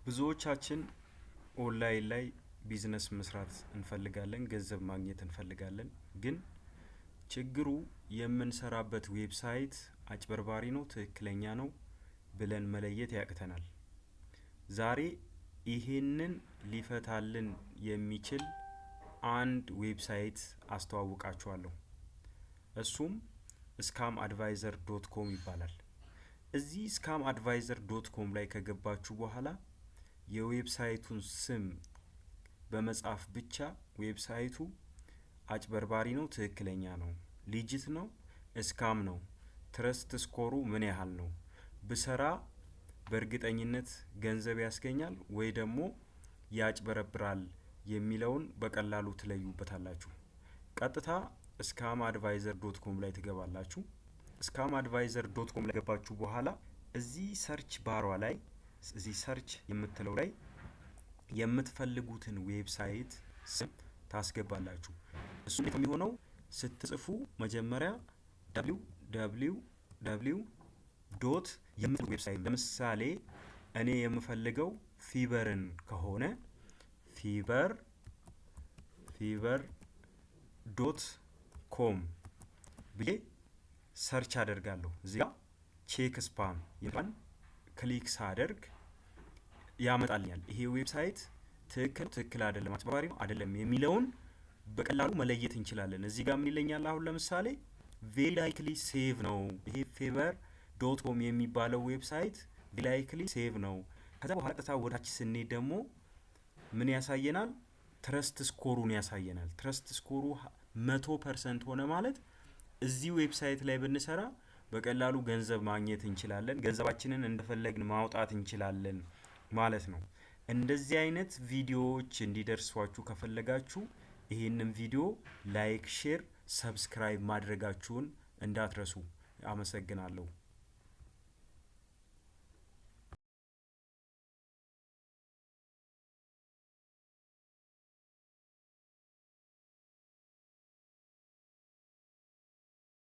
ብዙዎቻችን ኦንላይን ላይ ቢዝነስ መስራት እንፈልጋለን፣ ገንዘብ ማግኘት እንፈልጋለን። ግን ችግሩ የምንሰራበት website አጭበርባሪ ነው፣ ትክክለኛ ነው ብለን መለየት ያቅተናል። ዛሬ ይሄንን ሊፈታልን የሚችል አንድ website አስተዋውቃችኋለሁ። እሱም ScamAdviser.com ይባላል። እዚህ ScamAdviser.com ላይ ከገባችሁ በኋላ የ website ኡን ስም በመጻፍ ብቻ website ኡ አጭበርባሪ ነው፣ ትክክለኛ ነው፣ legit ነው፣ scam ነው፣ trust score ኡ ምን ያህል ነው፣ ብሰራ በእርግጠኝነት ገንዘብ ያስገኛል ወይ ደግሞ ያጭበረብራል የሚለውን በቀላሉ ትለዩበታላችሁ። ቀጥታ ScamAdviser.com ላይ ትገባላችሁ። ScamAdviser.com ላይ ገባችሁ በኋላ እዚህ search bar ዋ ላይ፣ እዚህ search የምትለው ላይ የምትፈልጉትን website ስም ታስገባላችሁ። እሱ የሚሆነው ስትጽፉ መጀመሪያ www. የምትፈልጉት website፣ ለምሳሌ እኔ የምፈልገው Fiverr ን ከሆነ Fiverr.com ብዬ search አደርጋለሁ። እዚህ ጋር check spam የሚለውን click ሳደርግ ያመጣልኛል። ይሄ website ትክክል፣ ትክክል አይደለም፣ አጭበርባሪ አይደለም የሚለውን በቀላሉ መለየት እንችላለን። እዚህ ጋር ምን ይለኛል? አሁን ለምሳሌ very likely safe ነው። ይሄ Fiverr.com የሚባለው website very likely safe ነው። ከዛ በኋላ ቀጥታ ወደታች ስንሄድ ደግሞ ምን ያሳየናል? Trust score ኡን ያሳየናል። Trust score ኡ 100% ሆነ ማለት እዚህ website ላይ ብንሰራ በቀላሉ ገንዘብ ማግኘት እንችላለን። ገንዘባችንን እንደፈለግን ማውጣት እንችላለን ማለት ነው። እንደዚህ አይነት ቪዲዮዎች እንዲደርሷችሁ ከፈለጋችሁ ይህንን ቪዲዮ like፣ share፣ subscribe ማድረጋችሁን እንዳትረሱ። አመሰግናለሁ።